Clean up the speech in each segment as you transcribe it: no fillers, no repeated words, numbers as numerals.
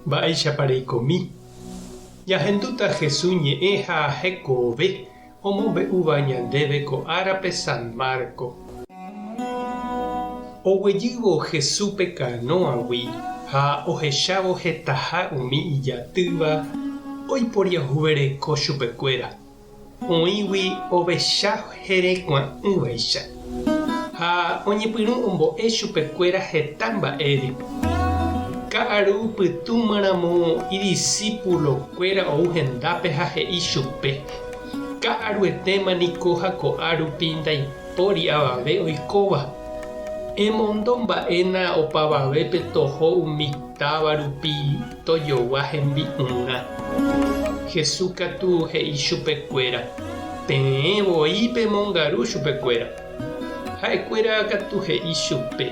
Mba'éichapa reikomi? Ñahendúta Jesús ñe'ẽ ha hekove omombe'úva ñandéve ko árape San Marco. Oguejývo Jesús pe kanóagui ha ohechávo hetaha umi ijatýva oiporiahuvereko chupekuéra. Oĩgui ovecha herekua'ỹvaicha, ha oñepyrũ ombo'e chupekuéra heta mba'ére. Ka'aru pytũmaramo idisípulokuéra ou hendápe ha he'i chupe, Ka'aruetéma niko ha ko'a rupi ndaipóri avave oikóva. Emondo mba'éna opavavépe toho umi táva rupi tojogua hembi'urã. Jesús katu he'i chupe kuéra, Peẽ voi pemongaru chupe kuéra. Ha'e kuéra katu he'i chupe,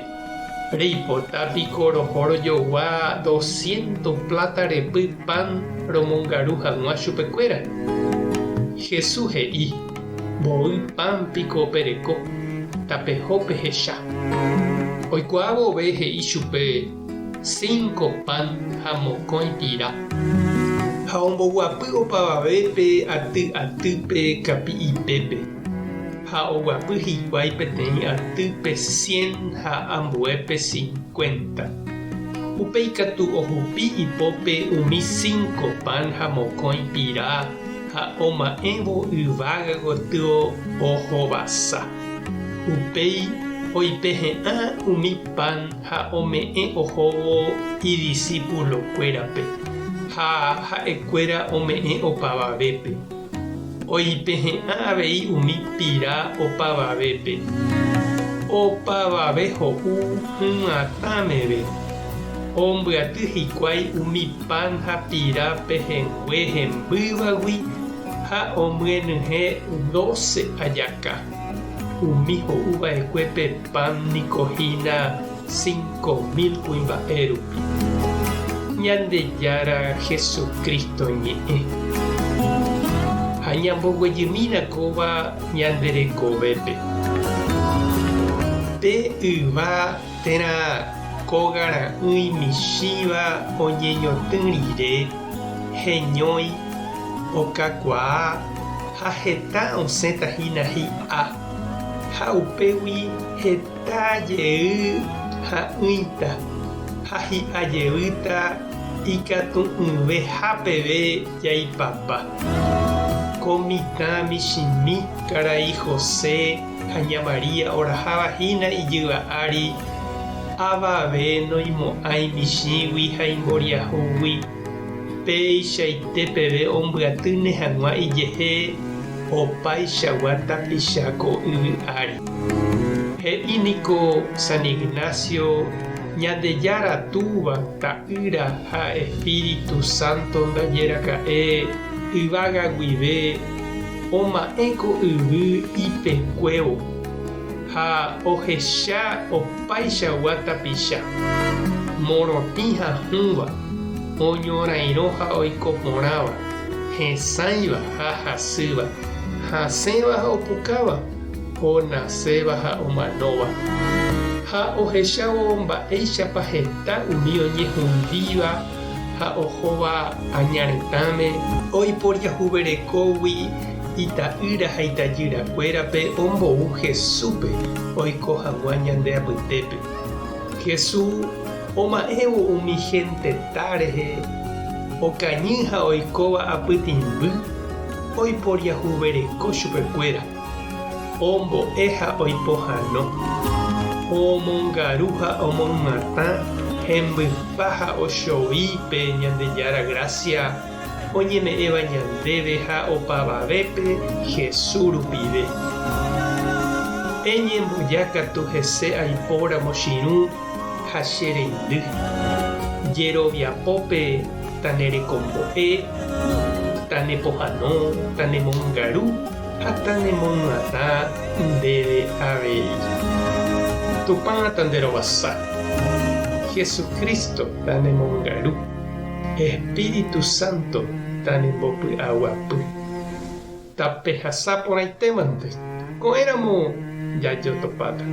Reipota piko roho rojogua dosciento pláta repy pan romongaru hag̃ua chupe kuéra? Jesús he'i, Mboy pan piko pereko, tapeho pehecha. Oikuaa vove he'i chupe, Cinco pan ha mokõi pira. Ha omboguapy opavavépe aty atýpe kapi'ipépe, ha oguapy hikuái peteĩ atýpe cien ha ambuépe cincuenta. Upéi katu ohupi ipópe umi cinco pan ha mokõi pira ha oma'ẽvo yvága gotyo ohovasa. Upéi oipehe'ã umi pan ha ome'ẽ ohóvo idisipulokuérape, ha ha'ekuéra ome'ẽ opavavépe. Oipehe'ã avei umi pira opavavépe. Opavave ho'u hyg̃uatã meve. Ombyaty hikuái umi pan ha pira pehẽngue hembývagui ha omyenyhẽ dóse ajaka. Umi ho'u va'ekue pe pan niko hína 5000 kuimba'e rupi. Ñandejára Jesucristo ñe'ẽ. Ha ñamboguejymína kóva ñande rekovépe. Pe yva térã kóga ra'ỹi michĩva oñeñotỹ rire, heñói, okakuaa ha heta osẽta hína hi'a. Ha upégui heta jey ha'ỹita ha hi'a jeýta ikatu'ỹveha peve jaipapa. Ko mitã michĩmi karai José ha ña María oraháva hína ijyva ári, avave noimo'ãi michĩgui ha imboriahúgui. Peichaite peve ombyatýne hag̃ua ijehe opaichagua tapicha ko yvy ári. He'i niko San Ignacio, Ñandejára Túva, Ta'ýra ha Espíritu Santo ndaje raka'e yvága guive oma'ẽ ko yvy ipekuévo ha ohecha opaichagua tapicha, morotĩ ha hũva, oñorairõ ha oiko porãva, hesãiva ha hasýva, hasẽva ha opukáva, onaséva ha omanóva. Ha ohechávo mba'éichapa heta umi oñehundíva ha ohóva aña retãme, oiporiahuverekógui ita'ýra ha itajyrakuérape ombou Jesúspe oiko hag̃ua ñande apytépe. Jesús oma'ẽvo umi henteta rehe okañy ha oikóva apytĩmby, oiporiahuvereko chupekuéra, ombo'e ha oipohãno, omongaru ha omoymatã hembypa ha ochovi pe Ñandejára grásia oñeme'ẽva ñandéve ha opavavépe Jesús rupive. Eñemboja katu hese aipóramo chirũ ha che reindy. Jeroviapópe tanerekombo'e, tanepohãno, tanemongaru ha tanemoyatã ndéve avei. Tupã tanderovasa. Jesucristo tanemongaru. Espíritu Santo tanembopy'aguapy. Tapehasa porãitémante, ko'ẽramo jajotopáta.